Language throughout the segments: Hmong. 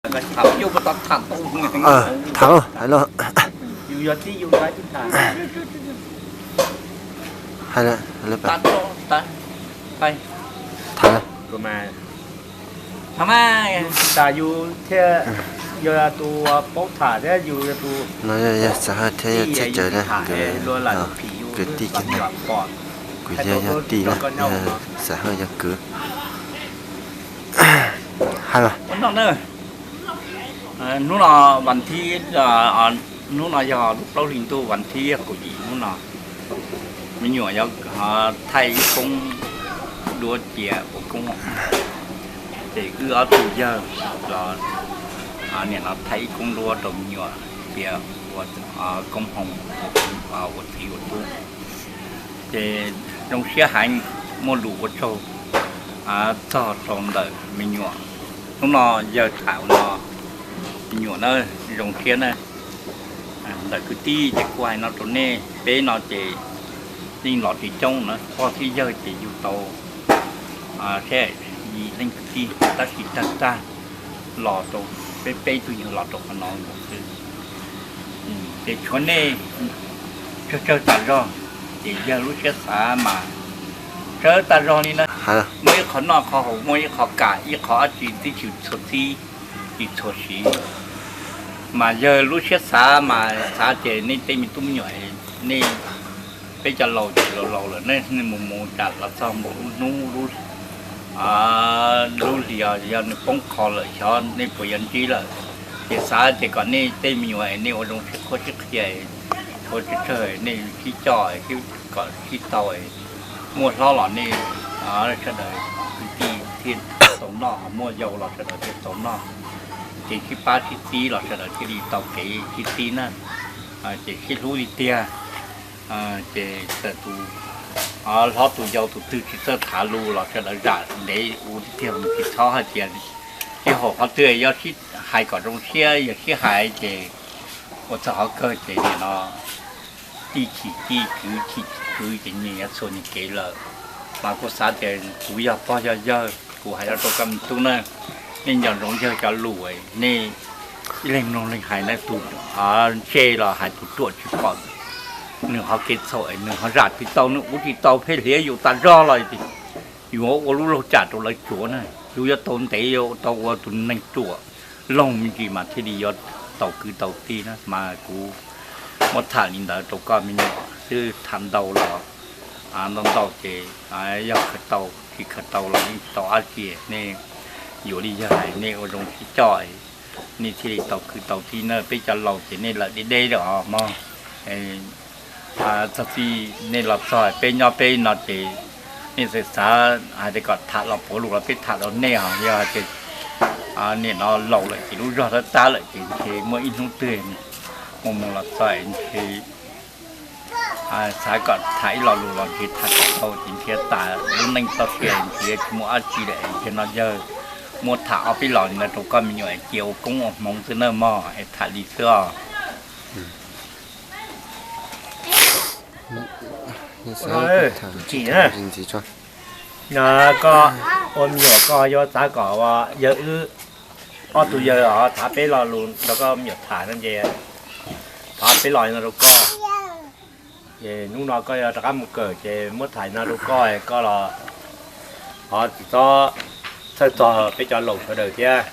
Tham, hais no, hais no, hais no, tham no. Yus tas yus thiaj yog tus paub tham thiab yus yog tus, no yog Xav Hawj thiab yog Txhiaj Cawv na, nkawd kwv tij kiag ntag. Kuv yog yog tij na, Xav Hawj yog kwv. Hais mas. Hnub no vas thib, hnub no yog lub plaub hlis ntuj vas thib kaum yim hnub no, me nyuam yuav thaij ib koob duab cia ua koob, ces wb ob tug yawg los nim no thaij ib koob duab rau me nyuam cia ua koob hmoo ua txiv ua tub. Ces zoo siab heev, muaj lus ua tsaug txog rau ntawm me nyuam. Hnub no yawg tham ua no, me nyuam na, zoo siab na. Ntawm kwv tij ces kuv hais no rau nej, peb no ces yeej los tsis coob na, pog thiab yawg ces yug tau seb yim leej kwv tij, tab sis tag tag los rau peb peb tug yawg los rau qhov no nkaus xwb. Ces tshuav nej tsawg tsawg tas zog, ces yawg lub siab xav mas tsawg tas zog li na. Muaj ib qho noj qhov haus, muaj ib qho kam, ib qho dab tsi twb tsis txhua txib, tsis txhua siv. Mas yawg lub siab xav mas xav ces nej tej me tub me nyuam, nej peb cov laus ces laus laus lawm, nej mus mus tas los txog npaum lub hnub lub hlis yog nws poob qho lawm xyov nej puas yuav ntsib lawm. Ces xav ces kom nej tej me nyuam nej ua zoo sib qhuab sib qhia, tshuav tsawg tsawg nej sib coj kom sib tau, muaj hlob los nej sawv daws kwv tij thiaj tau noj, muaj yau los sawv daws thiaj tau noj. Ces sib pab sib txib los sawv daws thiaj li tau kev sib txib na. Ces sib hlub li tiag. Ces txawm tus hlob tus yau tus twg tsis txawj tham lus los sawv daws zam ntev ua tiag tiag, tsis txhob hais tias sib haum qhov twg, yog sib hais kom zoo siab, yog sib hais ces ua txog qhov kawg ces nim no tij chim tij, kwv chim kwv ces nyias yuav txhua nyias kev lawm. Mas kuv xav tias kuv yog pog yog yawg, kuv hais rau koj me tub na, nej nco ntsoov yawg cov lus, nej ib leeg mloog leej hais na, tus ntsej los hais tus ruam tsis pom nws qhov kev txhaum, nws ho zam tsis tau, nws ua tsis tau, pheej hliav yus tas zog los yus ua lub laug tsam rau lawv tsuav na. Yus yuav tau ntev, yuav tau ua tus neeg ruam loog me ntsis mas thiaj li yuav tau kwv tau tij na. Mas kuv muab tham li ntawd rau koj me nyuam xwb, tham ntau los ntau ntau ces yog khaws tau, tsis khaws tau los yeej tsis tau dab tsi. Nej yuav li yog hais nej ua zoo sib coj, nej thiaj li tau kwv tau tij na. Peb cov laus ces nej lawm deb deb lawm os mog. Txog txij nej los txog peb nyob peb no ces nej txawm xav hais tias kom tham los puav lus los peb tham rau nej os. Yog hais tias nim no laus lawm ces lub zog tab tab lawm ces ntshe muaj ib hnub twg mus mus los txog ntshe xav kom tham ib lo lus los ntshe tham tsis tau ces ntshe tas lub neej txoj sia ntshe tsis muaj dab tsi lawm. Ntshe no yawg muab tham ob peb los li ntawd rau koj me nyuam cia ua koob ua hmoov xwb na mog, es tham li xwb os. Koj ua me nyuam koj yuav xav kom yawg wb ob tug yawg os tham peb lo lus rau koj me nyuam tham no ces thov peb los no rau koj. Ces hnub no koj yuav rov qab mus kawm ces muab tham no rau koj, koj los ho tsis txhob txhawj txog peb cov laus sawv daws thiab.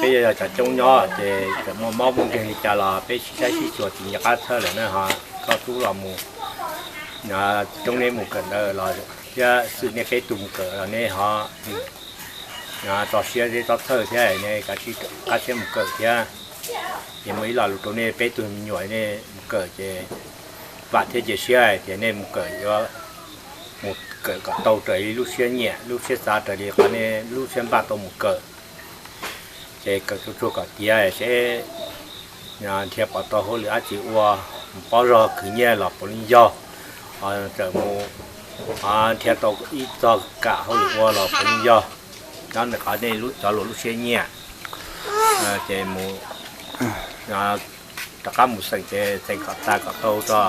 Peb yog cov coob nyob ces txawm muaj mob muaj nkeeg li cas los peb sib saib sib xyuas tsis nco qab txhawj lawm na ho. Koj tub los mus coob neb mus kawm ntawd los thiab xwm nej peb tug mus kawm los nej ho tso siab zeb txhob txhawj thiab, nej kav tsij qab siab mus kawm thiab. Ces muaj ib lo lus rau nej peb tug me nyuam nej mus kawm ces vam thiab cia siab hais tias nej mus kawm yuav mus kawm kom tau raws li lub siab nyiam lub siab xav raws li qhov nej lub siab npaj tau mus kawm. Ces kawm tsuag tsuag kom tiav seb nrhiav pom tau hauj lwm dab tsi ua, mus pob zog khwv nyiaj los puav leej yog, txawm mus nrhiav tau ib txog kam hauj lwm ua los puav leej yog. Nyob ntawm qhov nej lub cov luag lub siab nyiam. Ces mus rov qab mus xeem ces xeem kom tas kom tau tso,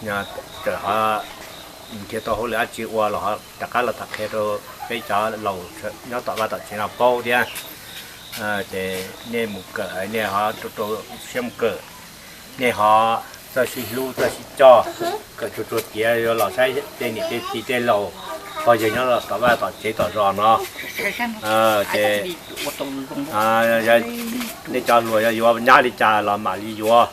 txawm ho nrhiav tau hauj lwm dab tsi ua los ho rov qab los tham qhia rau peb cov laus nyob tom vaj tom tsev no paub thiab. Ces nej mus kawm, nej ho rau rau siab mus kawm, nej ho txawj sib hlub txawj sib coj, kawm tsuag tsuag tiav yuav los saib tej niam tej txiv tej laus pog yawg nyob los tom vaj tom tsev tom zos no. Ces nej cov hluas yog yuav nyab li cas los mam li yuav.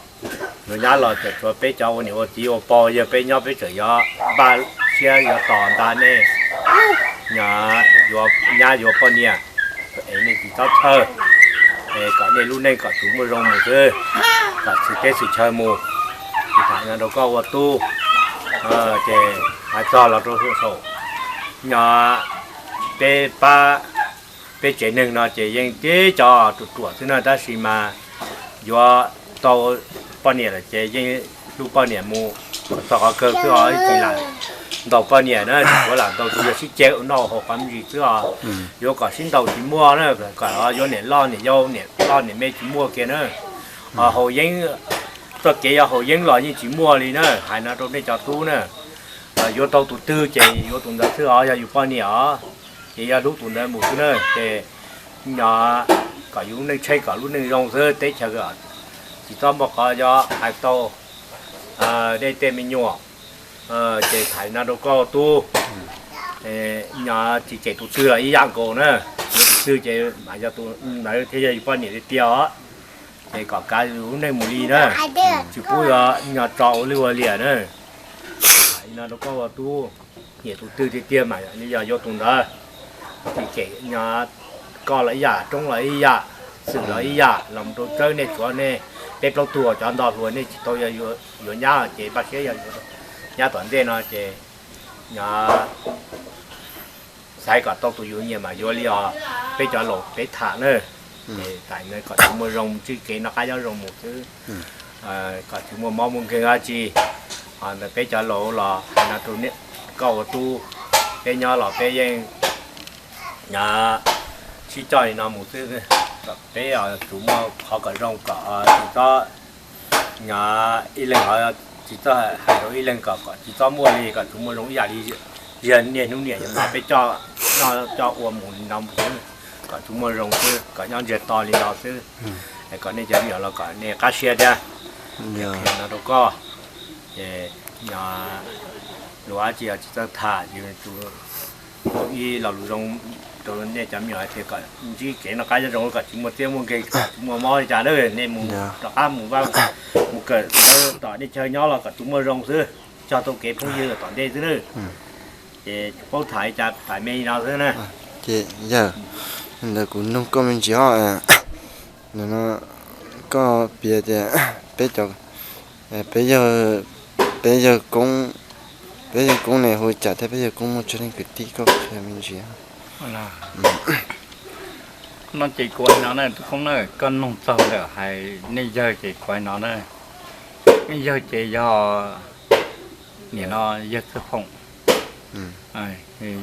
Yuav nyab los tseem tshuav peb cov ua niam ua txiv ua pog yawg peb nyob peb tseem yuav npaj siab yuav tos nta nej. Nyab yuav poj niam es nej tsis txhob txhawj, es kom nej lub neej kom tsuas muaj zoo mus xwb, kom xwm teb xwm chaw mus. Tsis tham no rau koj ua tub, ces hais txog los rau saum, nyab, peb pab, peb tsev neeg no ces yeej tib cov ruam ruam xwb na, tab sis mas yuav tau poj niam lawm ces yeej hlub poj niam mus txog qhov kawg xwb os, tsis lam ntaus poj niam na, tsis lam ntaus tus yog sib ceg noj haus qhov me ntsis xwb os. Yuav kom sib ntaus tsis muaj na, kom yuav niam loj niam yau niam loj niam me tsis muaj kiag na. Haus yeeb, txoj kev yog haus yeeb los yeej tsis muaj li na, hais no rau nej cov tub na. Yuav tau tus twg ces yuav tus ntawd xwb os, yog yus poj niam os, ces yog hlub tus ntawd mus xwb na. Ces nyab, kom yus lub neej tsheej kom lub neej zoo xwb, teb chaws tsis txhob muaj qhov yuav hais tau nej tej me nyuam. Ces tham no rau koj tub, nyab, tsis cem tus twg los ib yam nkaus na. Yuav tus twg ces mas yog tus ntawd thiaj yog yus poj niam tiag tiag os. Ces kom kav yus lub neej mus li na, tsis pub yuav nyab tso ua lwj ua liam na. Tham no rau koj ua tub, nyiam tus twg tiag tiag mas yog yuav tus ntawd. Tsis cem, nyab, koj los ib yam, Roob los ib yam, Xwm los ib yam, los mus rau Tsawb nej tshuav nej peb plaub tug cov ntog hluas nej tsis tau yuav nyab ces npaj siab yog nyab tom ntej no ces nyab xaiv kom tau tus yus nyiam mas yuav li os. Peb cov laus peb tham na, es tam no kom tsis muaj zoo mus tswj kev noj qab nyob zoo mus xwb, kom tsis muaj mob muaj nkeeg dab tsi. Ntawm peb cov laus los hais no rau koj ua tub, peb nyob los peb yeej nyab sib coj li no mus xwb, kom peb tsuas muaj qhov kom zoo kom tsis txhob nyab ib leeg ho tsis txhob hais rau ib leeg kom kom tsis txhob muaj li, kom tsuas muaj zoo ib yam li yog niaj hnub niam yog peb coj noj coj ua mus li no mus xwb, kom tsuas muaj zoo xwb, kom nyob ntsiag to li no xwb. Kom nej cov me nyuam los kom nej qab siab thiab. Qhia no rau koj, ces nyab, luag dab tsi tsis txawj tham, ib lo lus zoo rau nej cov me nyuam hais tias kom ntsib kev noj qab nyob zoo, kom tsis muaj txiab muaj nkeeg, kom tsis muaj mob li cas na. Nej mus rov qab mus vaj mus kawm tom nej chaw nyob los kom tsuas muaj zoo xwb, txog tau kev phooj ywg tom ntej xwb na. Ces tsis paub tham li cas, tham me li no xwb na. Ces yawg, ntawd kuv nug koj me ntsis os, no koj piav tias peb cov, peb yawg, peb yawg koob, peb yawg koob ne hu cas thiab peb yawg koob muaj tsawg leej kwv tij, koj qhia me ntsis. No ces kuv hais no na, tus koob na, koj nug txog ntawm hais nej yawg ces kuv hais no na, nej yawg ces yog nim no yawg Txawj Foom,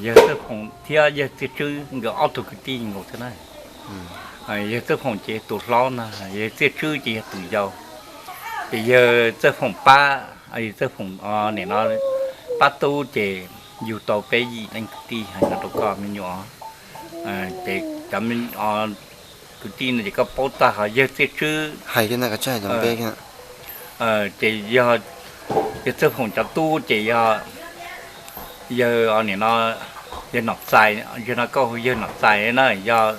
yawg Txawj Foom thiab yawg Txiaj Tswb nkawd ob tug kwv tij nkaus xwb na. Yawg Txawj Foom ces tus hlob na, yawg Txiaj Tswb ces yog tus yau. Ces yawg Txawj Foom pab, yawg Txawj Foom nim no pab tub ces yug tau peb yim leej kwv tij, hais no rau koj me nyuam. Ces cov kwv tij no ces koj paub tag, ho yawg Txiaj Tswb hais thiab na, ces yog yawg Txawj Foom cov tub ces yog yawg nim no, yawg Nom Txais, yawg no koj hu yawg Nom Txais na, yog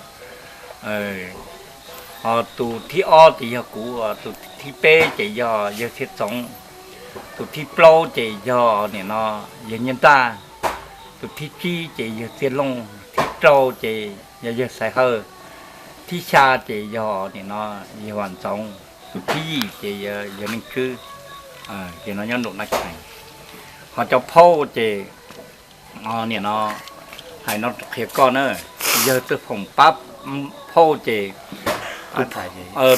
ho tus thib ob ces yog kuv, tus thib peb ces yog yawg Txhiaj Txoov, tus thib plaub ces yog nim no yawg Nyiaj Ntaj, tus thib tsib ces yawg Txiaj Looj, thib rau ces yog yawg Xaiv Hawj, thib xya ces yog nim no yawg Vam Ntxoov, tus thib yim ces yawg Neej Tswb. Ces no nyob nraum Naj Khees. Ho cov phauj ces nim no hais no qhia koj na, yawg Txawj Foom pab phauj ces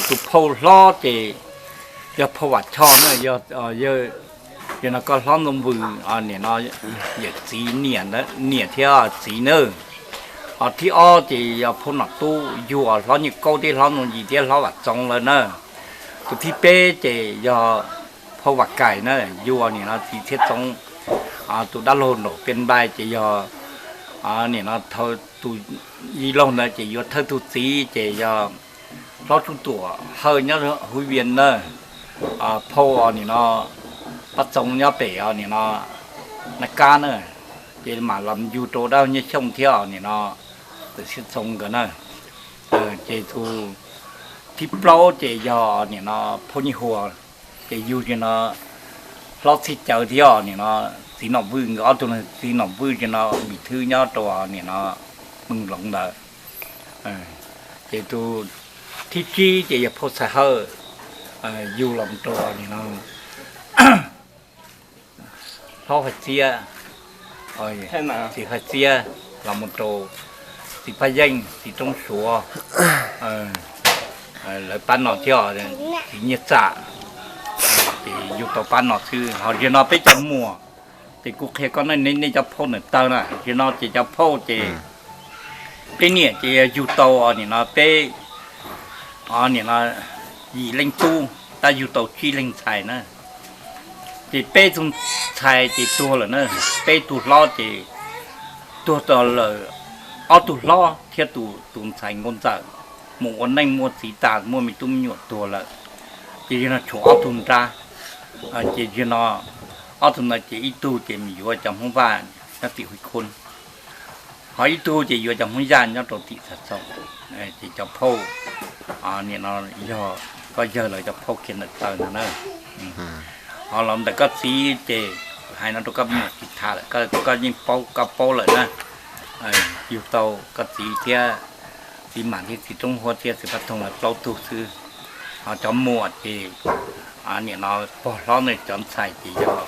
tus phauj hlob ces yog phauj Vam Choj na, yog yawg no koj hlob Ntxoov Vws, nim no yawm txiv niam, niam thiab txiv na. Ho thib ob ces yog phauj Nom Tub, yug hlob Nyiaj Kaub thiab hlob Ntxoov Yis thiab hlob Vam Txoov lawm na. Tus thib peb ces yog phauj Vam Kaim na, yug nim no txiv Txhiaj Txoov tus dab laug nraum Pia Npai ces yog Nim no tus yij laug ntawd ces yuav thawj tug txiv ces yog hlob Tsuj Tuam Hawj nyob Huv Vias na, phauj nim no Paj Txoov nyob pem nim no Naj Kab na, ces mam los yug rau dab Nyiaj Xyooj thiab nim no Txawm Siab Txoov nkawd na. Ces tus thib plaub ces yog nim no phauj Nyiaj Huas, ces yug ces no hlob Txhij Cawv thiab nim no txiv Nom Vwj, nkawd ob tug txiv Nom Vwj ces no Vim Thwb nyob rau nim no Meej Loov ntawd. Ces tus thib tsib ces yog phauj Txhais Hawj, yug los rau nim no hlob Hais Txiab, txiv Hais Txiab, los mus rau txiv Paj Yeej, txiv Roob Suav, lawv pab no thiab, txiv Nyiaj Txam, ces yug tau pab no xwb. Ho zaum no peb cov muam, ces kuv qhia koj nej, nej cov phauj ntawm taw na, zaum no ces cov phauj ces peb niam ces yug tau nim no peb, nim no yim leej tub, tab yug tau tsib leeg ntxhais na. Ces peb tug ntxhais ces tuag lawm na, peb tug hlob ces tuag tau lawm, ob tug hlob thiab tus ntxhais nkauj ntxawm mus ua neej muaj txiv tas, muaj me tub me nyuam tuag lawm. Ces zaum no tshuav ob tug nrab, ces zaum no ob tug ntawd ces ib tug ces mus yuav cov Hmoob Vaj nyob tim Huj Khun, ho ib tug ces yuav cov Hmoob Yaj nyob rau tim Txhaj Txhoo. Ces cov phauj, nim no yog koj yawg lawv cov phauj kiag ntawm taw ntawd na. Ho los ntawm koj txiv ces hais no rau koj me nyuam tsis tham lawm, koj yeej paub, koj paub lawm na. Yug tau koj txiv thiab, txiv Mam thiab txiv Roob Huab thiab txiv Paj Toog lawv plaub tug xwb. Ho cov muam ces nim no pog hlob nej cov ntxhais ces yog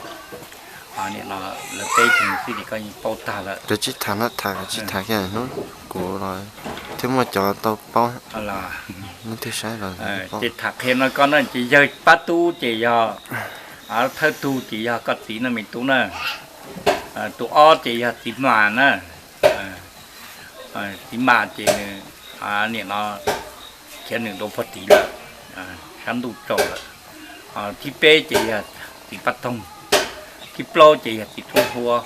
nim no lawv peb tug xwb ces koj yeej paub tag lawm. Koj tsis tham no, tham koj tsis tham kiag hnub kuv los thiaj muaj cov tau paub. Nub twg saib los ces tham qhia no koj na, ces yawg pab tub ces yog thawj tug ces yog koj txiv no me tub na. Tus ob ces yog txiv Mam na. Txiv Mam ces nws nim no khiav nws rau puag tid lawm, sab ntuj tsaus lawm. Thib peb ces yog txiv Paj Toog, thib plaub ces yog txiv Roob Huab.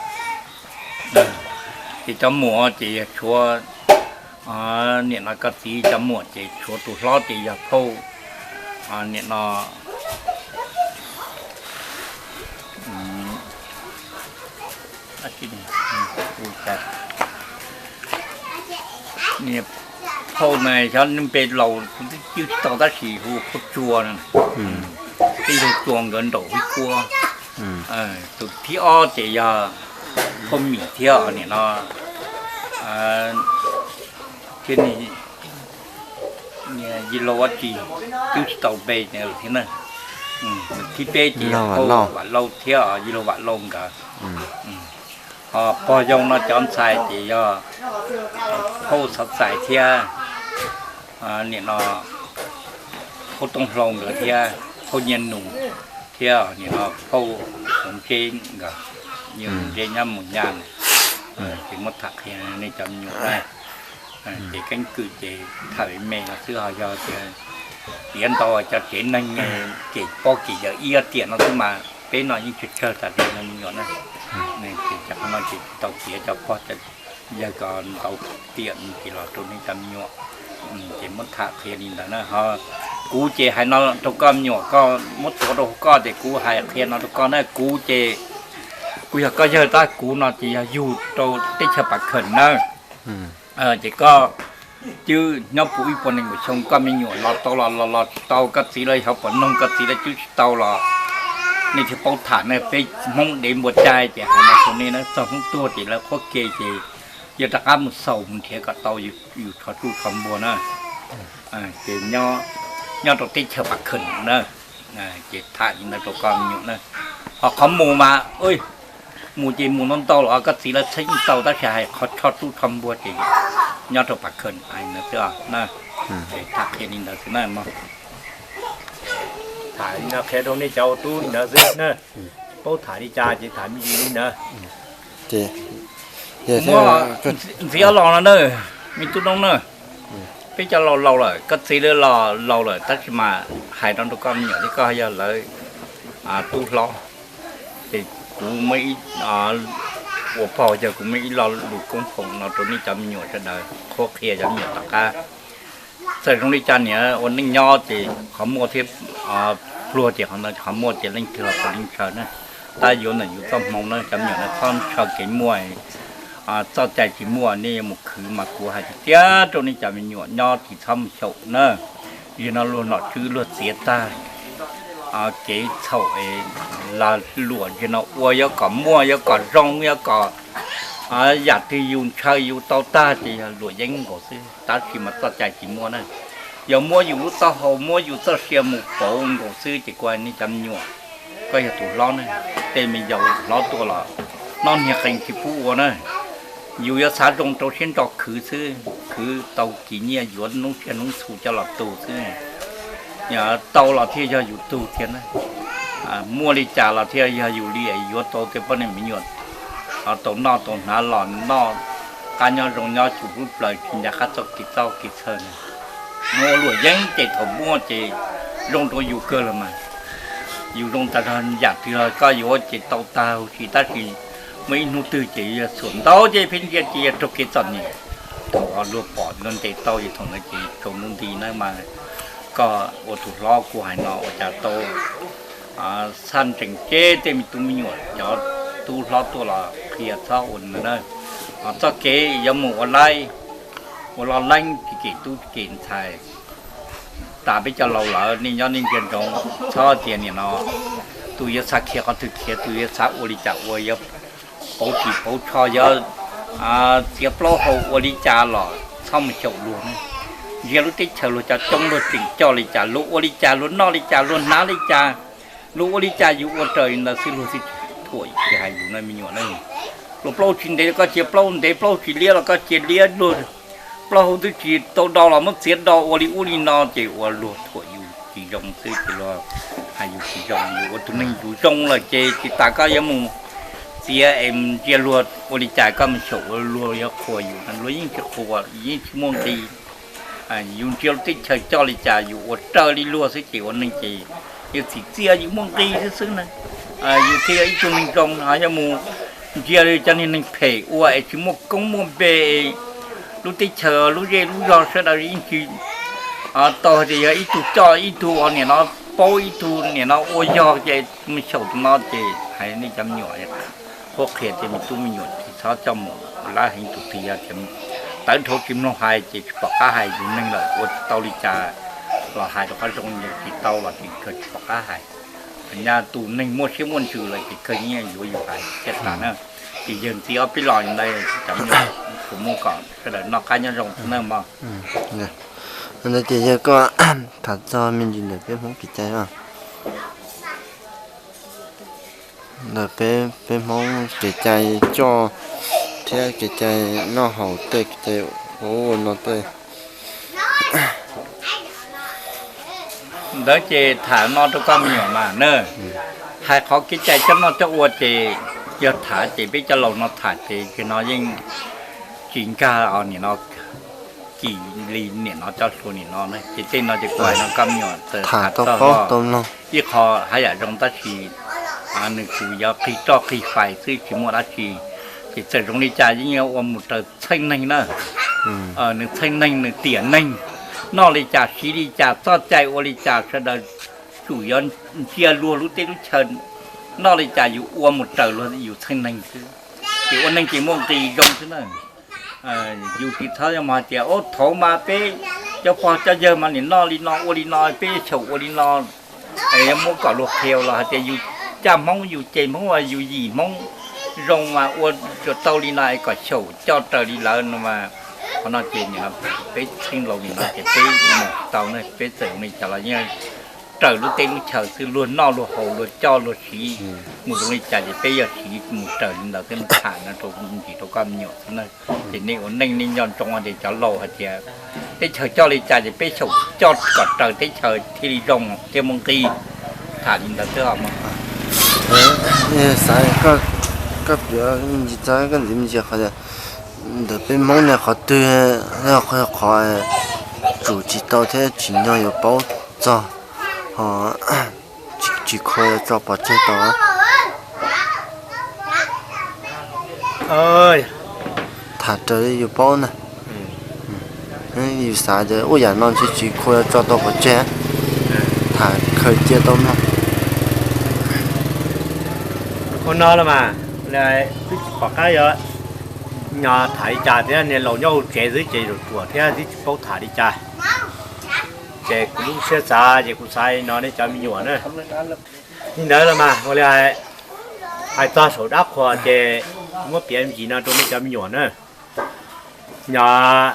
Ces cov muam ces yog tshuav, nim no koj txiv cov muam ces tshuav tus hlob ces yog phauj, nim no phauj na, xyov nws npe laus kuv twb tsis tau tab sis hu phauj Tsua, tij laug Tsua nkawd nraum Huj Kuab. Tus thib ob ces yog phauj Mim thiab nim no thiab yij laug Vaj Tsis, twb tsis tau npe thiab na. Thib peb ces yog phauj Vam Lauj thiab yij laug Vam Lauj nkawd. Ho pog Yoo no cov ntxhais ces yog phauj Xov Txais thiab nim no phauj Tooj Hlau nkawd thiab phauj Nyiaj Nus thiab nim no phauj Hmoov Ntseb nkawd, Nyiaj Nus Ntseb nyob Mus Nyaj na. Ces muab tham qhia nej cov me nyuam na. Ces keeb kwm ces tham me me no xwb, ho yog tias piav ntau cov tsev neeg kev paub kev yawm ib tiam no xwb mas peb no yeej tsawg tsawg tas li no me nyuam na. Ces cov qhov no ces tau piav cov pog yawg ko ntau tiam ces los rau nej cov me nyuam. Ces muab tham qhia li ntawd na ho. Kuv ces hais no rau koj me nyuam, koj muab tuav rau hauv koj ces kuv hais qhia no rau koj na. Kuv ces kuv yog koj yawg tab, kuv no ces yog yug rau teb chaws Pas Khawm na. Ces koj twb nyob puv ib puas nees nkaum xyoo, koj me nyuam los tau los los tsis tau, koj txiv lawv xyov puas noog, koj txiv lawv twb tsis tau los nej thiaj paub tham na. Peb Hmoob dev npua cai ces hais no rau nej na, txog hnub tuag ces lawv qhuab ke ces yog rov qab mus xaus mus nrhiav kom tau yus tsho tsuj tsho npua na. Ces nyob rau teb chaws Pas Khawm na. Ces tham li ntawd rau koj me nyuam na. Ho qhov mus mas mus ces mus ntau ntau los koj txiv lawv txheeb tau tab sis hais qhov tsho tsuj tsho npua ces nyob rau Pas Khawm hais ntawd xwb na. Ces tham qhia li ntawd xwb na mog. Tham li no qhia rau nej cov tub li ntawd xwb na. Paub tham li cas ces tham me ntsis li ntawd. Muab ntxiv los no na, me tub noob na. Peb cov laus laus lawm, koj txiv lawv los laus lawm tab sis mas hais no rau koj me nyuam thiab, koj yog lawv tub hlob. Ces kuv muab ib Ua pog yog kuv muaj ib lo lus koob foom no rau nej cov me nyuam sawv daws, qhuab qhia cov me nyuam tom qab. Txawm zoo li cas niam ua neej nyob ces qhov muaj thiab pluag ces qhov ntawd, qhov muaj ces leej twg los puav leej ntshaw na. Tab yuav ntawm yus txoj hmoo na, cov me nyuam no txhob ntshaw kev muaj, txoj cai tsis muaj nej yuav mus khwv. Mas kuv hais tiag tiag rau nej cov me nyuam nyob tsis txhob mus xyaum na. Yog no luag nom tswv luag txiav tag kev txhaum, lag luam yog no ua yuav kom muaj, yuav kom zoo, yuav kom yam twg yus ntshaw yus tau tag ces yog luam yeeb nkaus xwb, tab sis mas txoj cai tsis muaj na. Yog muab yus lub taub hau, muab yus txoj sia mus pauv nkaus xwb ces kuv hais nej cov me nyuam, koj yog tus hlob ne, tej me yaus hlob tuaj los noj niag qee tsis pub ua na. Yus yuav xav zoo rau siab ntso khwv xwb, khwv tau kis nyiaj yuav noob tsiaj noob txhu coj los tu xwb. Tau los thiaj yog yus tug thiab na. Muaj li cas los thiaj yog yus li, yuav tau tej poj niam me nyuam tau noj tau hnav los noj qab nyob zoo nyob tsis pub plaws, tsis nco qab txoj kev txoj kev chaw na. Muaj luam yeeb ces thaum muaj ces zoo rau yus kawg los mas. Yus zoo tas zog yam twg los koj yuav ces tau tag huv si, tab sis muaj ib hnub twg ces yog xuam ntau ces pheej ntsia ces yog raug kev txom nyem. Thaum luag pom luag ntes tau ces thaum ntawd ces tsaus ntuj nti na mas. Koj ua tus hlob kuv hais no ua cas tau xaj ntsees ceb tej me tub me nyuam, cov tub hlob tuaj los qhia txhob ua na. Txoj kev yuav mus ua laib ua loj leeb, tsis kem tub tsis kem ntxhais. Tas peb cov laus lawm nej nyob nej ntsia ntsoov, txhob tias nim no tus yuav xav khiav qhov twg khiav, tus yuav xav ua li cas ua, yuav pauv ris pauv tsho, yuav txiav plaub hau ua li cas los txhob mus xyaum luag na. Ntsia lub teb chaws luag cov coob luag tseem coj li cas, luag ua li cas luag noj li cas luag hnav li cas, luag ua li cas yus ua raws li ntawd xwb, luag thiaj tsis thuam tsis hais yus na me nyuam na. Luag plaub tsis ntev los koj cia plaub ntev, plaub tsis liab los koj cia liab, luag plaub hau twb tsis tau do los muab txiav do ua li ub li no ces ua luag thuam yus tsis zoo xwb ces luag hais yus tsis zoo. Yus ua tus neeg yus zoo lawm ces tsis tas koj yuav mus txiav es ntsia luag ua li cas koj mus xyaum ua luag yuav qhuas yus na, luag yeej tsis qhuas, yeej tsis muaj nqis. Yus ntsia lub teb chaws coj li cas yus ua raws li luag xwb ces ua neeg ces yus txim txiaj yus muaj nqis xwb xwb na. Yus thiaj yog ib tug neeg zoo, yog mus ntsia cov niag neeg phem ua es tsis muaj koob muaj npe, lub teb chaws lub zej lub zog sawv daws yeej tsis tau hais tias yog ib tug coj ib tug ua, nim no paub ib tug, nim no ua yog ces mus xyaum tus no ces hais nej cov me nyuam qhuab qhia tias me tub me nyuam tsis txhob coj mus ua lab heev, tus twg yog tias tawv dhau tsis mloog hais ces tsis pom qab hais. Yus neeg lawm ua tau li cas los hais rau qhov zoo, yus tsis tau los tsis kawg tsis pom qab hais. Nyaj tus neeg muaj siab muaj ntsws lawm ces kawg nyiaj yuav yus hais thiaj tas na. Ces yawg ntxiv ob peb los ntawd cov me nyuam kuv muab kom sawv daws noj qab nyob zoo na mog. Ntawd ces yog koj tham txog me ntsis ntawm peb Hmoob kev cai os. Ntawm peb, peb Hmoob kev cai coj thiab kev cai noj haus tej, kev cai ua no tej. Ntawd ces tham no rau koj me nyuam mas na. Hais qhov kev cai coj noj coj ua ces yog tham ces peb cov laus no tham ces tsis no yeej tsis nkag nim no kis li nim no cov hluas nim no na. Ces tej no ces kuv hais no koj me nyuam txawm tham tau paub tau mloog. Ib qho haj yam zoo tab sis nws tsuas yog qig roj qig fais xwb tsis muaj dab tsi. Ces txawm zoo li cas yeej yuav ua mus raws txheej neeg na. Nws txheej neeg nws tiam neeg, noj li cas siv li cas txoj cai ua li cas sawv daws tsum yuav ntsia luag lub teb lub chaw. Noj li cas yus ua mus raws luag yus txheej neeg xwb. Ces ua neeg ces muaj nqis zoo xwb na. Yus tsis txhob yog mas hais tias ub thaum mas peb cov pog cov yawg mas nim noj li no ua li no peb xyaum ua li no, es yuav muab kom luag qhia los hais tias yus caj Hmoob yus ceg Hmoob los yus yim Hmoob zoo mas ua tsuas tau li no es kom xyaum coj raws li lawv no mas. Qhov no ces nim no peb txheej laus nim no ces peb mus tsis tau ne, peb txawm zoo li cas los yeej raws lub teb lub chaw xwb, luag noj luag haus luag coj luag siv mus zoo li cas ces peb yog siv mus raws li ntawd xwb, tham no rau ntsis rau koj me nyuam xwb na. Ces nej ua neej nej nco ntsoov tias cov laus hais tias teb chaws coj li cas ces peb xyaum coj kom raws teb chaws thiaj li zoo thiaj muaj nqis. Tham li ntawd xwb os mog. Xav koj piav me ntsis txog koj ntxiv me ntsis qhov ntawm peb Hmoob ne qhov twg yog qhov tsum tsis tau thiab tsim nyog yuav paub txog, ho tsis khuav yuav tso pov tseg tau. Tham raws li yus paub na. Yus xav tias ua yam no ntshe tsis khuv tso tau pov tseg, tham khaws cia tau mog. Ua no los mas, twb tsis pom qab yuav tham li cas thiab, niag laus nyob hauv tsev xwb ces ruam ruam thiab twb tsis paub tham li cas. Ces kuv lub siab xav ces kuv xav li no nej cov me nyuam na. Li ntawd los mas ua li hais, hais txog saum dab qhuas ces muab piav me ntsis no rau nej cov me nyuam na. Nyob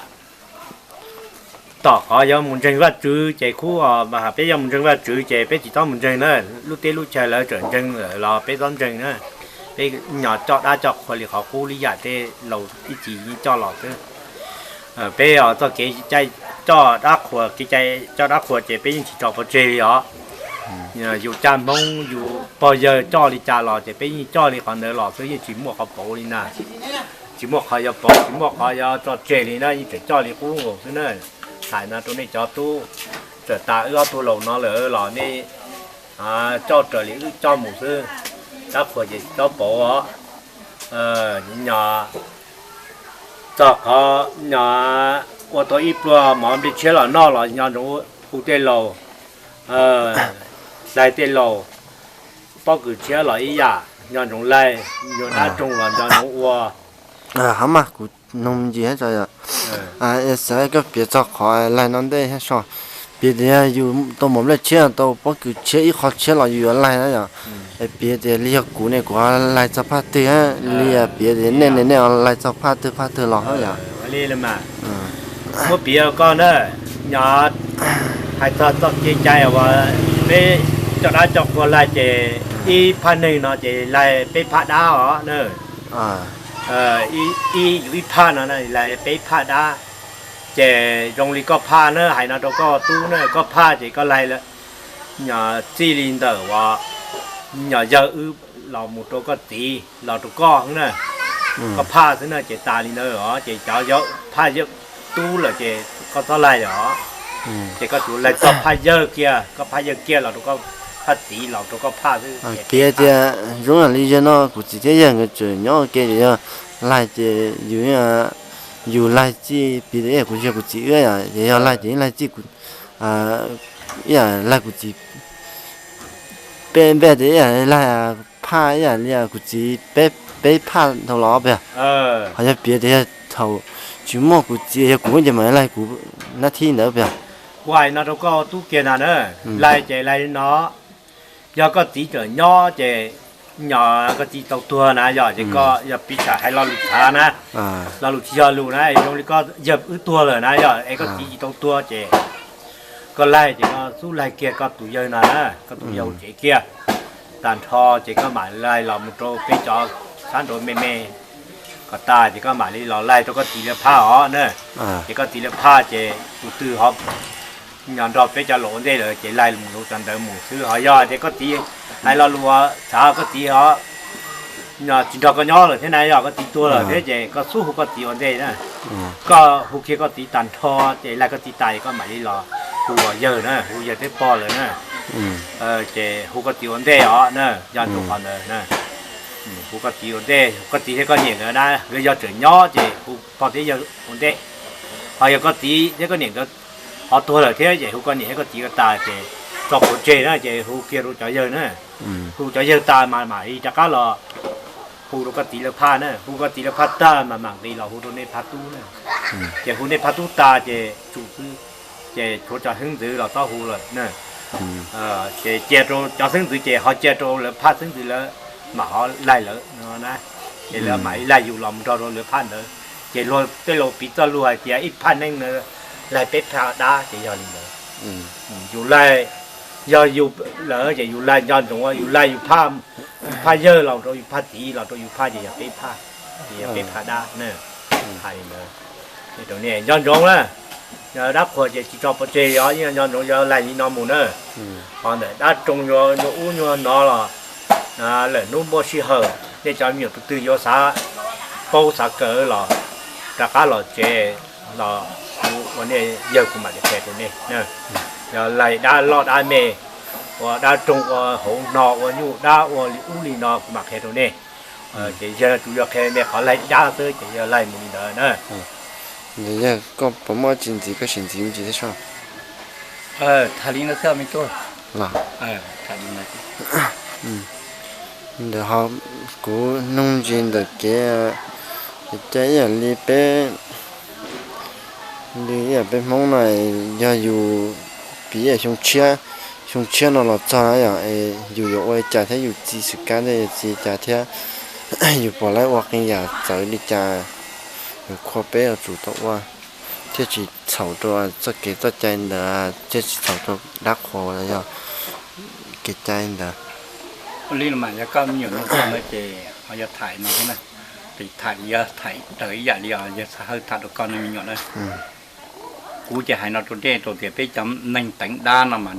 tom qhov yuav mus ntseeg Vajtswv ces khub os, mas peb yuav mus ntseeg Vajtswv ces peb tsis txhob mus ntseeg na. Lub teb lub chaw lawv tseem ntseeg lawm los peb txhob ntseeg na. Peb nyob coj dab coj qhua li qhov qub li yam tej laus ib txhis yeej coj los xwb. Peb os txoj kev cai coj dab qhuas, kev cai coj dab qhuas ces peb yeej tsis tso pov tseg li os. Yus caj Hmoob yus pog yawg coj li cas los ces peb yeej coj li qhov ntawd los xwb, yeej tsis muaj qhov pauv li na. Tsis muaj qhov yuav pauv, tsis muaj qhov yuav tso tseg li na, yeej tseem coj li qub nkaus xwb na. Hais no rau nej cov tub, txawm tas wb ob tug laus no lawm los nej coj raws li wb coj mus xwb. Dab qhuas ces tsis txhob pauv os. Nyob txog qhov nyob ua tau ib pluag mov nplej tshiab los noj los nco ntsoov hu tej laus, laig tej laus, pob kws tshiab los ib yam nco ntsoov laig, yuav dab roog los nco ntsoov ua. Hab mas kuv noog me ntsis thiab tso yom. Xav koj piav txog qhov laig no ntej thiab so, piav tias yus tau mov nplej tshiab tau pob kws tshiab ib qho tshiab los yus yuav laig na yom. Es piav tias li yog kuv ne kuv ho laig txog phaj twg, li piav tias nej ne nej ho laig txog phaj twg phaj twg los hab yom. Muab piav koj na, nyob hais txog txoj kev cai uas peb coj dab coj qhua laig ces ib phaj neeg no ces laig peb phaj dab os na. Ib yus ib phaj no laig peb phaj dab. Ces zoo li koj phaj na, hais no rau koj tub na, koj phaj ces koj laig txij li ntawm uas nyuam yawg wb los mus rau koj txiv los rau koj na. Koj phaj xwb na ces tas li ntawd os, ces cov yog phaj yawg tub lawm ces koj txhob laig os. Ces koj tsuas laig txog phaj yawg kiag, koj phaj yawg kiag los rau koj phaj txiv los rau koj phaj xwb. Piav tias zoo li yawg no kuv txiv thiab yawg nkawd tseem nyob ua ke, yog laig ces yus, yus laig txij, piav tias kuv yog kuv txiv wb yom, ces yog laig ces yeej laig txij, ib yam laig kuv txiv peb npej tias ib yam laig phaj ib yam li kuv txiv peb phaj dhau los peb. Ho yog piav tias yog thaum tsis muaj kuv txiv yog kuv ces mam laig kuv nab thib ntawd peb. Kuv hais no rau koj tub kiag ntag na, laig ces laig li no, yog koj txiv tseem nyob ces nyob koj txiv tau tuag na yog ces koj yog piv txwv hais lo lus txhav na, lo lus tsis yog lus na, zoo li koj yawg wb tuag lawm na yog es koj txiv tsis tau tuag ces koj laig ces koj xub laig kiag koj tus yawg no na, koj tus yawg hauv tsev kiag. Tag nrho ces koj mam laig los mus rau peb cov sab nraud me me kom tas ces koj mam li los laig rau koj txiv lawv phaj os na. Ces koj txiv lawv phaj ces tus twg ho nyob nrog peb cov laus ua ntej lawm ces laig mus rau cov ntawd mus xwb. Ho yog tias koj txiv hais lo lus txhav koj txiv ho tsis nrog koj nyob lawm thiab na, yog koj txiv tuag lawm thiab ces koj xub hu koj txiv ua ntej na. Koj hu kiag koj txiv tag nrho ces laig koj txiv tas ces koj mam li los hu yawg na, hu yawg thiab pog lawm na. Ces hu koj txiv ua ntej os na, yog tus qhov ntawd na. Hu koj txiv ua ntej, koj txiv thiab koj niam nkawd na, nkawd yog tseem nyob ces hu pog thiab yawg ua ntej. Ho yog koj txiv thiab koj niam nkawd ho tuag lawm thiab ces hu koj niam thiab koj txiv tas ces tso pov tseg na ces hu kiag rau cov yawg na. Hu cov yawg tas mas mam li rov qab los hu rau koj txiv lawv phaj na, hu koj txiv lawv phaj tag mas mam nqis los hu rau nej phaj tub na. Ces hu nej phaj tub tas ces tsum xwb, ces tshuav cov xeeb ntxwv los txhob hu lawm na. Ces cia rau cov xeeb ntxwv ces ho cia rau lawv phaj xeeb ntxwv lawv mam ho laig lawv no na. Ces lawv mam li laig yus los mus nrog rau lawv phaj ntawd. Ces luag tej laus piv txoj lus hais tias ib phaj neej na laig peb phaj dab ces yog li ntawd. Yus laig, yog yus lawm ces yus laig nco ntsoov, yus laig yus phaj, yus phaj yawg los rau yus phaj txiv los rau yus phaj ces yog peb phaj, ces yog peb phaj dab na. Hais li ntawd rau nej nco ntsoov na. Dab qhuas ces tsis tso pov tseg, yog yeej nco ntsoov yog laig li no mus na. Ho ntawm dab roog, nyuag ub nyuag no los lawm hnub muaj sij hawm nej cov me nyuam tus twg yuav xav paub xav kawm los rov qab los tsev los ua nej yawg kuv mam li qhia rau nej. Yog laig dab loj dab me, ua dab roog ua hauv no ua nyuj dab ua li ub li no kuv mam qhia rau nej. Ces yog tsuas yog qhia me qhov laig dab xwb ces yog laig mus li ntawd na. Yog koj puas muaj tsis ntxiv koj sim ntxiv me ntsis thiab soj. Tham li no xwb me tub. Los, ntawm ho kuv nug ntsis ntawm kev, kev cai ib yam li peb, li ib yam peb Hmoob no, yog yus piv xyoo tshiab, xyoo tshiab no los txog yom, yus yuav ua li cas thiab yus txi xwm kab thiab yus txi cas thiab yus puas laib ua qee yam txawv li cas, yus qhuas peb yuav tsum tau ua thiaj tsis txhaum rau txoj kev txoj cai ntawd thiab tsis txhaum rau dab qhuas yog kev cai ntawd. Ua li no mas yog koj me nyuam nug koj no ces ho yog tham no thiab na, ces tham yog tham raws ib yam li os yog xav hawj tham rau koj no me nyuam na. Kuv ces hais no rau dej rau tias peb cov neeg teev dab no mas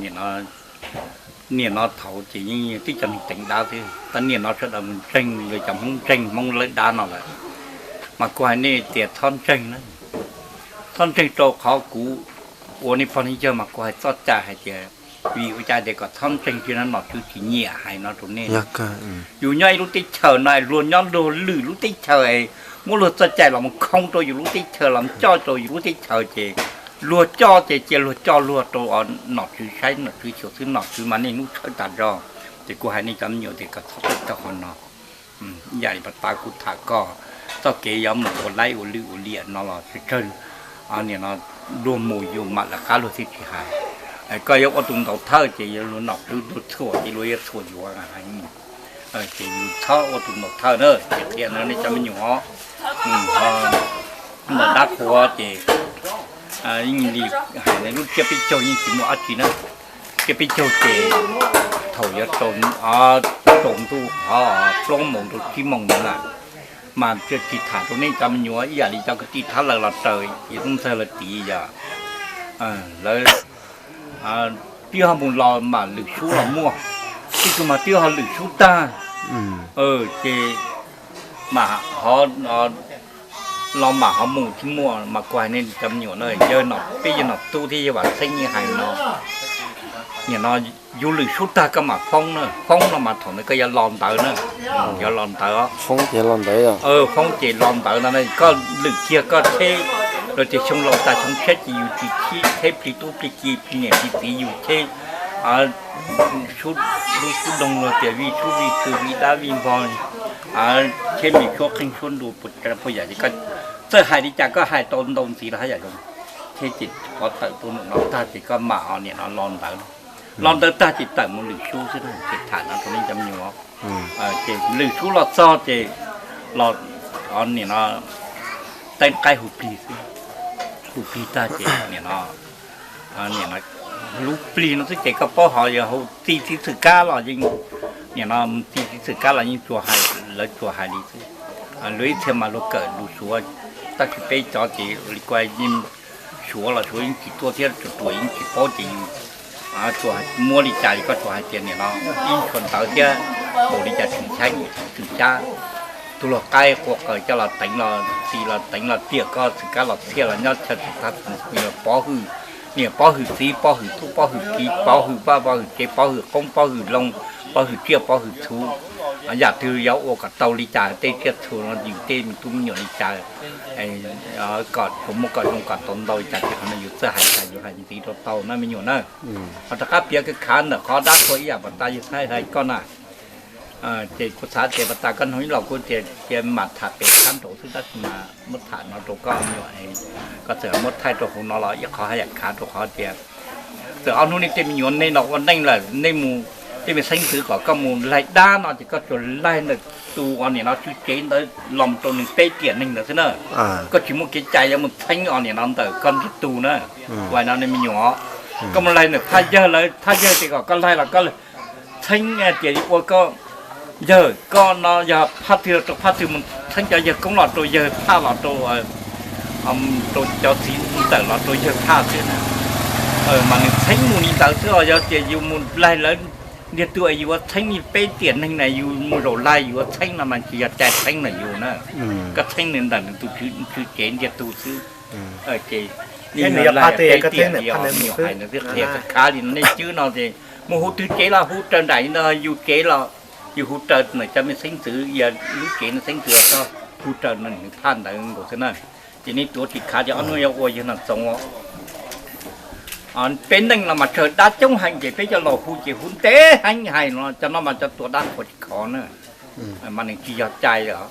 nim no thaum ces yeej twb cov neeg teev dab xwb, tab niam no sawv daws mus ntseeg li cov Hmoob ntseeg Hmoob lawv dab no lawm. Mas kuv hais nej tias txhob ntseeg na, txhob ntseeg rau qhov kuv ua nej pog nej yawg mas kuv hais txoj cai hais tias vim ua cas tias kom txhob ntseeg thiab no nom tswv tsis nyiam hais no rau nej. Yus nyob ib lub teb chaws no luag nyob luag lwm lub teb chaws, muab luag txoj cai los mus khoo rau yus lub teb chaws los coj rau yus lub teb chaws ces luag coj ces cia luag coj luag rau nom tswv saib nom tswv xyuas xwb nom tswv mas niaj hnub tshawb tas zog. Ces kuv hais nej cov me nyuam tias kom txhob txwm tau qhov no. Ib yam li pas tas kuv tham koj, txoj kev yuav mus ua laib ua lwm ua liam no los tsawg tsawg, nim no luag mus yus mam lawv qab luag thiaj tsis hais. Koj yuav ua tus ntaus thawj ces yog luag nom tswv luag txhuam ces luag yuav txhuam yuav. Ces yus txhob ua tus ntaus thawj na, ces qhia no nej cov me nyuam os. Ntawm dab qhuas ces yeej li hais lub tsiab peb caug yeej tsis muaj dab tsi na. Tsiab peb caug ces thaum yuav tsaus ntuj qhov plaub moos rau tsib moos ntawd lawm, mas tsis tham rau nej cov me nyuam ib yam li cov kwv tij thab lawv los raws ces tub ntxawg lawv tiv yog lawv twb ho mus los mas lwm sub los muaj, ib tug mas twb ho lwm sub tag, ces mam ho los mam ho mus thiab muaj. Mas kuv hais nej cov me nyuam na, yawg nom peb yawg nom tub thiab yawg Vam Xeeb yeej hais no, nim no yus lwm sub tag koj mam foob na, foob no mas thaum ntawd koj yuav los ntawd na, yuav los ntawd. Foob ces los ntawd no, koj lwm kiag koj cheb, los tias xyoo laus tas xyoo tshiab ces yus tsis cheb plig tub plig ki plig niam plig txiv yus cheb sub lub sub doog los tias vij sub vij tw vij dab vij npog, cheb me suab qeej suab nruas puas yam ces koj txawj hais li cas koj hais tau ntau ntxiv los hab yam zoo, cheb ces pov tawm tuaj num no tag ces koj mam ho nim no los ntawd. Los ntawd tag ces tawm mus lwm sub xwb, ces tham no rau nej cov me nyuam. Ces lwm sub los txog ces los nim no teeb qaib hu plig xwb, hu plig tag ces nim no lub plig no xwb ces koj paub ho yog hu txi txiv xwm kab los yeej, nim no txi txiv xwm kab los yeej tsuas hais, lawv tsuas hais li xwb. Luag ib txhia mas luag kawm lus Suav, tab sis peb cov ces li kuj yeej Suav los Suav yeej tsis tuaj thiab tsuas ruam yeej tsis paub ces yus tsuas muab li cas koj tsuas hais tias nim no ib tshuav ntawv thiab haum li cas tshwm xyab, tshwm xyab, tus luag qaib qua qaws coj los teev los txi los teev los tiam koj xwm kab los txhiaj los nyob chaw txwm tag txwm pov hwm niam pov hwm txiv pov hwm tub pov hwm kiv pov hwm vaj pov hwm tsev pov hwm qoob pov hwm loo pov hwm tsiaj pov hwm txhu. Yam twg yuav ua kom tau li cas tej tsiaj txhu no yus tej me tub me nyuam li cas kom tsuas muaj kom zoo kom tau ntau li cas ces qhov no yus txawj hais tas yus hais ntxiv rau tau na me nyuam na. Ho rov qab piav khav ntawm qhov dab qhuas ib yam pas tas yus txhais hais koj na. Ces kuv xav tias pas tas koj noog ib los kuv tias cia mam tham pem sab nraud xwb tab sis mas muab tham no rau koj me nyuam, koj txawm muab thaij rau hauv no los ib qhov haj yam khav rau qhov tias txawm ob hnub nej tej me nyuam nej los ua neej lawm nej mus tej me xeeb ntxwv kom koj mus laig dab no ces koj tsuas laig ntawm tus os nim no tswv tsev ntawd los rau nws peb tiam neeg ntawd xwb na. Koj tsis muaj kev cai yuav mus txheeb os nim no ntawm koj ntiag tug na. Ua no nej me nyuam, koj mus laig ntawm thaj yawg lawv, thaj yawg tias kom koj laig los koj txheeb tias ua koj yawg koj no yog phaj twg rau phaj twg mus txheeb cov yawg koob los rau yawg phaj los rau, rau cov txiv ntxawm los rau yawg phaj xwb na. Mas nws txheeb mus li ntawd xwb os, yog tias yus mus laig lawv ntiag tug es yus yuav txheeb peb tiam neeg na yus mus zaum laig yus yuav txheeb no mas tsis yog cai txheeb na yus na. Koj txheeb nws ntawm nws tus tswv tsev ntiag tug xwb. Ces nws yuav laig peb tiam li os, me nyuam hais nws twb qhia khav li no nej cwb no ces mus hu twg tsev los hu raws nraim li ntawd yus tsev los Yus hu raws ntawm cov me xeeb ntxwv, yog lub tsev no xeeb ntxwv los koj hu raws nws phaj ntawd nkaus xwb na. Ces nej tuav tsis khav ces ob hnub yuav ua yawg Nom Txoov. Peb neej los mas tsawg dab coob heev ces peb cov laus hu ces hu ntev heev hais no, cov no mas cov tuav dab qhuas tsis khov na. Mas nws tsis yog cai os.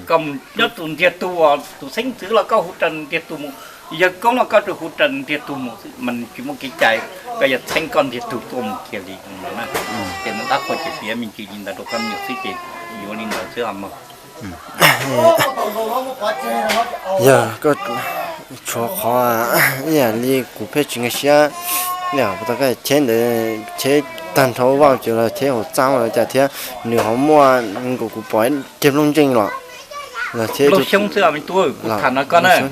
Koj mus nyob tus ntiag tug, tus xeeb ntxwv los koj hu raws ntiag tug mus, yawg koob los koj tsuas hu raws ntiag tug mus xwb mas nws tsis muaj kev cai. Koj yog txheeb koj ntiag tug tuaj mus kiag li no na. Ces nws dab qhuas ces piav me ntsis li ntawd rau koj me nyuam xwb ces yuav li ntawd xwb os mog. Yog koj tshuav qhov ib yam li kuv pheej tsis nkag siab, yog puas tau koj cheb ntawd, cheb tag nrho vaj ces los cheb hauv txaj los cas thiab, nws ho muaj nkaus kuv pom kiag nplooj nkeeg los, los cheb xyoob xwb me tub, kuv tham no koj na. Tus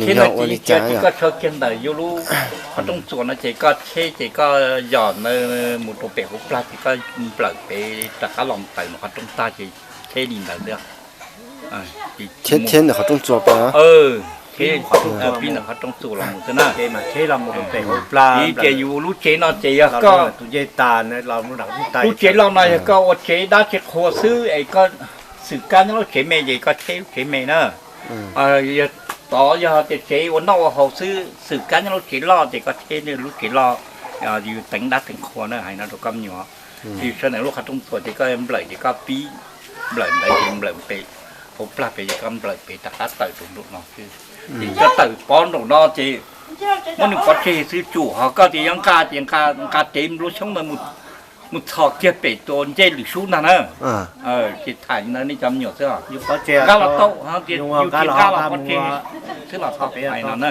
cheb no ces yog koj tshaw kiag ntawm yus lub qhov rooj txuas no ces koj cheb ces koj yog ntawd mus rau pem hauv plag ces koj nplawm pem rov qab los tawm ntawm qhov rooj tag ces cheb li ntawd xwb. Cheb ntawm qhov rooj txuas pem, pib ntawm qhov rooj txuas los mus xwb na. Vim tias yus lub tsev no ces yog koj, lub tsev loj no yog koj ua tsev dab tsev qhua xwb es koj xwm kab nyob lub tsev me ces koj cheb lub tsev me na. Yog tod yog tias tsev ua noj ua haus xwb, xwm kab nyob lub tsev loj ces koj cheb lub tsev loj, yus teev dab teev qhua na, hais no rau koj me nyuam. Yus sawv ntawm lub qhov rooj txuas ces koj nplawm ces koj pib nplawm ntawd ces nplawm pem hauv plag pem ces koj nplawm pem rov qab tawm rau nraum no xwb. Ces koj tawm pov nraum no ces muab nws pov tseg xwb tsum, ho koj tias yuav nqa ces nqa tev lub xyoob ntawd mus txhos kiag pem tus ncej lwm sub ntag na. Ces tham li ntawd nej cov me nyuam xwb. Nqa los tau, yus tsis nqa los pov tseg xwb los tau hais no na.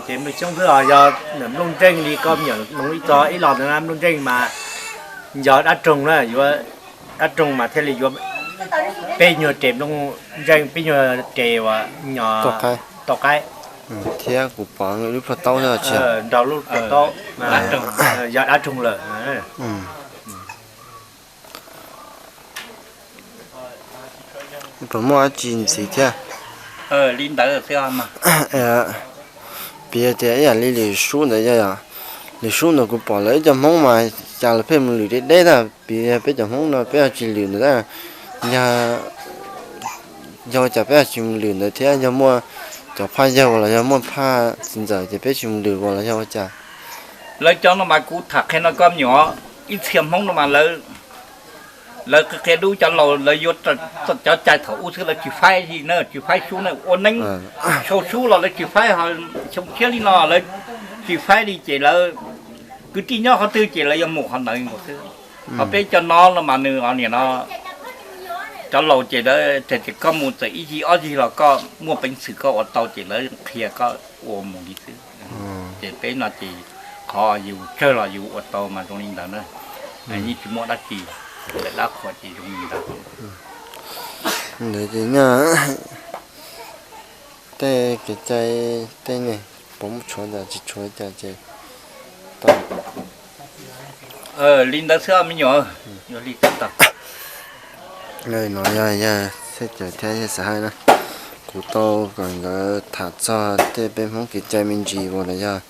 Ces nplawm xyoob xwb los yog nplooj nkeeg li koj me nyuam nug ib txog ib los ntawd na, nplooj nkeeg mas yog dab roog na, yuav dab roog mas thiaj li yuav peb nyuag res nplooj nkeeg, peb nyuag res uas tau qaib. Thiab kuv pom lub plhuaj taub nrog lub plhuaj taub, yog dab roog lawm. Puas muaj dab tsi ntxiv thiab? Li ntawd xwb. Piv tias ib yam li lwm sub ntawd, lwm sub ntawd kuv pom lawv ib co Hmoob mas cas lawv pheej mus lwm deb deb tag, piv peb cov Hmoob no peb ho tsis lwm ntawd, yog ua cas peb ho tsis mus lwm ntawd thiab? Yog muaj cov phaj yawg los yog muaj phaj txiv ntxawm ces peb tsis mus lwm los yog ua cas? Lawv cov no mas kuv tham qhia no koj me nyuam, ib txhia Hmoob no mas lawv qhia qhia dub cov laus, lawv yuav cov cai thaum ub xwb, lawv tsis faib li na, tsis faib sub na, ua neeb sau sub los lawv tsis faib, ho xyoo tshiab li no lawv tsis faib li ces lawv kwv tij nyob qhov twg ces lawv yuav mus qhov ntawd nkaus xwb. Ho peb cov no los mas nws niam no, cov laus ces lawv tias koj mus txawm ib yig ob yig los koj muaj peev xwm koj ua tau ces lawv qhia koj ua mus li xwb. Ces peb no ces qhov yus tsawg los yus ua tau mas zoo li ntawd na. Yeej tsis muaj dab tsi, lawv dab qhuas ces zoo li ntawd. Ntawd ces nyaj tej kev cai tej ne, puas muaj tshuav cas tsis tshuav cas ces tau. Li ntawd xwb me nyuam, yog li tau. No yog yawg Xeb Cawm thiab yawg Xav Haij na. Kuv tau kom nkawd tham txog tej peb Hmoob kev cai me ntsis uas los yog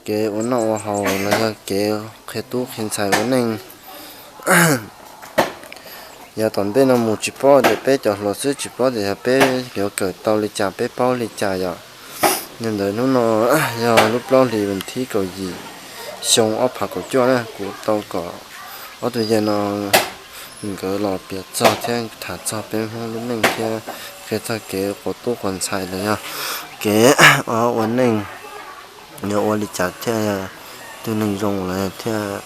kev ua noj ua haus los yog kev qhia tub qhia ntxhais ua neej. Yav tom ntej no mus tsis paub tias peb cov hluas xwb, tsis paub tias yog peb yuav kawm tau li cas, peb paub li cas yom. Yog ntawd hnub no yog lub plaub hlis vas thib kaum yim xyoo ob phav kaum cuaj na, kuv tau kom ob tug yawg no nkawd los piav txog thiab tham txog peb Hmoob lub neej thiab qhia txog kev quas tub quas ntxhais los yog kev ua neej yuav ua li cas thiaj ib tug neeg zoo los thiaj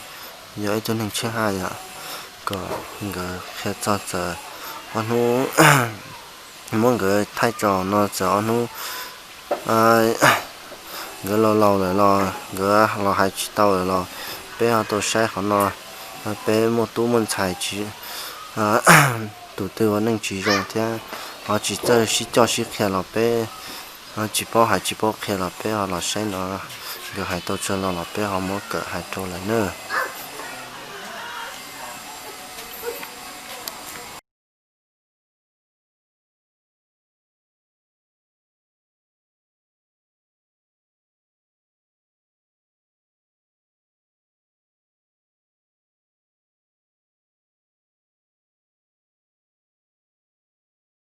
yog ib tug neeg tshiab haj yom. Kom nkawd qhia txog txawm ob hnub muab nkawd thaij tso no txawm ob hnub nkawd laus laus lawm los nkawd los hais tsis tau lawm los peb ho tau saib qhov no, peb muaj tub muaj ntxhais tus twg ua neej tsis zoo thiab ho tsis txawj sib coj sib qhia los peb tsis paub hais tsis paub qhia los peb ho los saib no, nkawd hais tau tsawg los los peb ho muab kawm hais rau lawm na.